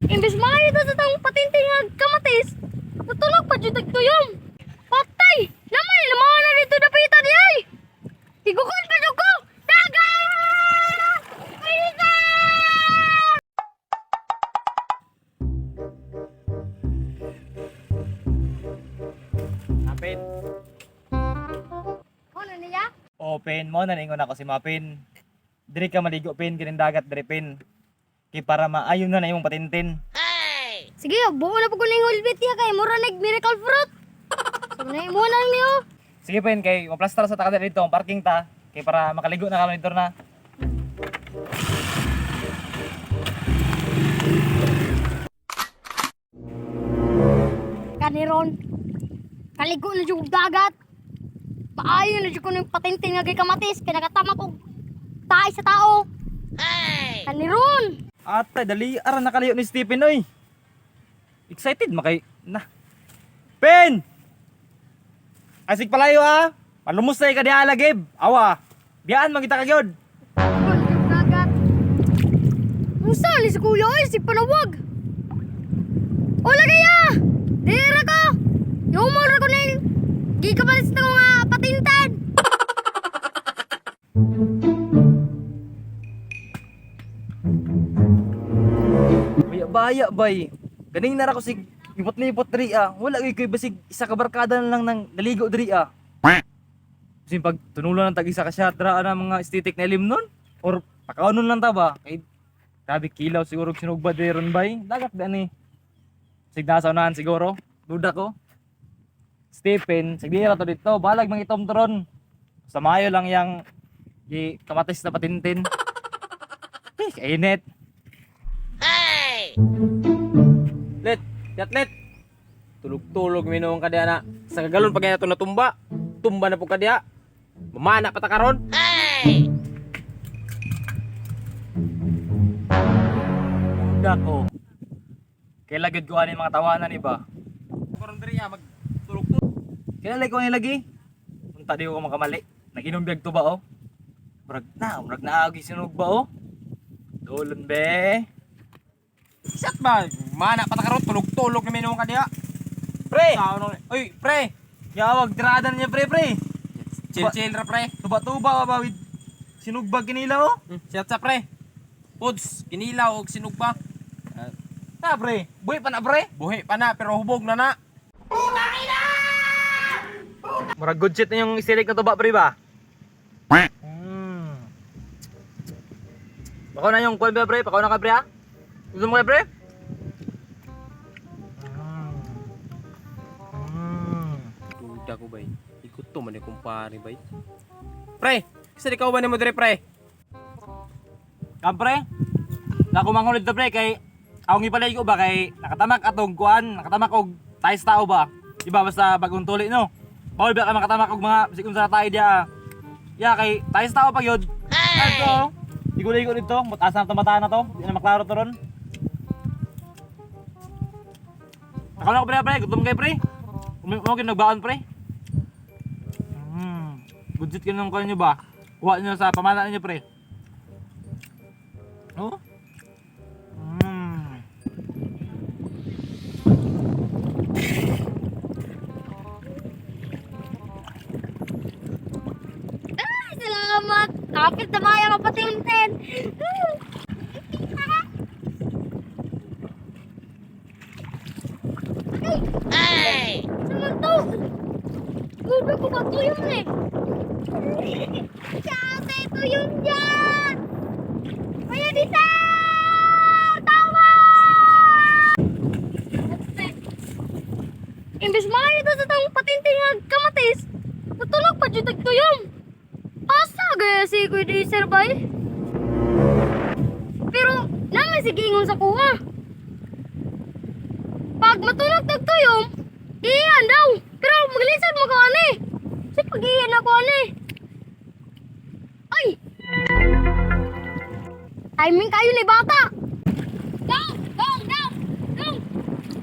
Imbes maayo ta sa tang patinting nga kamatis, natunog pa jud tagtuyom. Patay! Naman naman na dito dapita di ay. Tigukon pa jud ko. Daga! Pwede! Mapin. Ano niya? Open mo na ningon ako si Mapin. Diri ka maligo pin kining dagat diri pin. Kay para maayo na na imong patintin. Sige, buo na po ko na yung hulbit niya kay mura nag miracle fruit. So na mo na niyo. Sige pin kay maplastar sa takada dito ang parking ta kay para makaligo na ka dito na. Kaniron. Kaligo na jud og dagat. Maayo na jud ko ng patintin nga kay kamatis kay nakatama ko tae sa tao. Ay! Kaniron. Ate, dali ara nakalayo ni Stephen oy. Excited makay na. Pin! Asig palayo ah. Palumos na ka diha lagib. Awa. Biyaan man kita ka gyud. Kaligo na jud dagat. Unsa ni si kuya oy si panawag. Ola kaya. Dira ka. Yumor ra ko ning gikapalis na ko nga patintin. Baya baya bay. Ganing nara ko sig lipot-lipot diri ah. Wala gyud koy basig isa ka barkada na lang nang naligo diri ah. Kasi pag tunulan ng tag isa ka shot dra na mga aesthetic na ilim nun or pakaunon lang ta ba kay grabe kilaw siguro og sinugba diri ron bay. Dagat ba ni. Sig nasa unahan siguro. Duda ko. Stephen, sige ra to dito. Balag mga itom to ron. Sa mayo lang yang gi kamatis na patintin. Eh, kainit. Let, yat let. Tulog-tulog minuong ka diya na. Sa kagalon pag ito natumba, tumba na po ka diya. Mamana pa ta karon. Duda ko. Kailan gud ko ani mga tawanan iba. Karon diri ya mag tulog-tulog. Kailan ko ani lagi? Unta di ko makamali. Naginom biyag to ba oh? Murag na agi sinog ba oh? Dolon be. Sat ba? Mana pa ta karon tulog-tulog na minuong ka diya. Pre! Sao nung- Oy, pre. Yawag tirada niya pre pre. Chill chill ra pre. Tuba-tuba ba with sinugbag kinila oh? Sat sa pre. Pods, kinilaw og sinugba. Na pre, buhi pa na pre. Buhi pa na pero hubog na na. Murag good shit na yung isilik na tuba pre ba? Hmm. Bako na yung kwan ba pre? Bako na ka pre ha? Gusto mo ka pre? Mm. Mm. Duda ko bay. Ikot to man ni kumpare bay. Pre, kasi di ka uban nimo dire pre. Kam pre? Nakumangon dito pre kay akong ipalay ko ba kay nakatamak atong kuan, nakatamak og tayo sa tao ba? Di ba basta bagong tuli no? Bawal ba ka makatamak og mga bisig unsa na tayo diya? Ya kay tayo sa tao pag yun. Ay! Ito, di ko ligo dito, mutaas na itong na to. Di na maklaro to ron. Ako na ko pre, pre, gutom kayo pre. Mo nagbaon pre. Hmm. Good shit kayo ng kuan nyo ba? Kuha nyo sa pamana ninyo pre. Oh. Mm. Ay, salamat. Kapit na maya mapatintin. Ay! Saan to? Gusto ko ba tuyong eh? Ate, tuyong dyan! Kaya dito! Tawa! Imbes maayo ta sa tang patinting nga kamatis, natunog pa jud tagtuyom. Asa gaya si Kuya Diesel bay? Pero naman si Gingon sa kuha. Pag matunog tagtuyom, iyan daw. Pero maglisod mo ko ani. Sa pag-iyan ako ani. Ay! Timing kayo ni bata. Dong! Dong! Dong! Dong!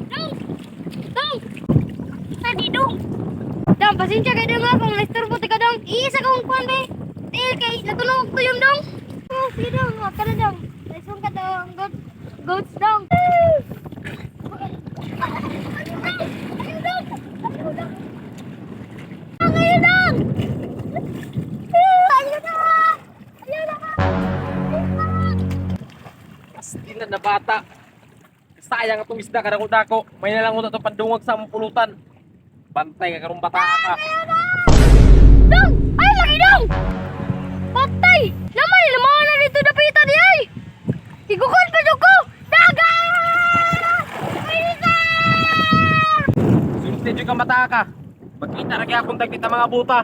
Dong! Dong! Sa di dong! Dong, pasensya kayo dong ha, kung naisturbo ka dong. Iisa kong kuwan be. Tiil kay natunog ko yung dong. Oh, sige dong, wag ka na dong. Naisong ka dong. Good, goods dong. Sila na bata. Sayang atong isda kadako-dako. May nalang unta to pandungag sa among pulutan. Bantay ka karong bata ka. Dong! Ay, laki dong! Patay! Naman, lumawa na dito dapita di ay! Igukod pa jud ko! Daga! Sulti jud ka mata ka. Magkita ra gyapon tag kita mga buta.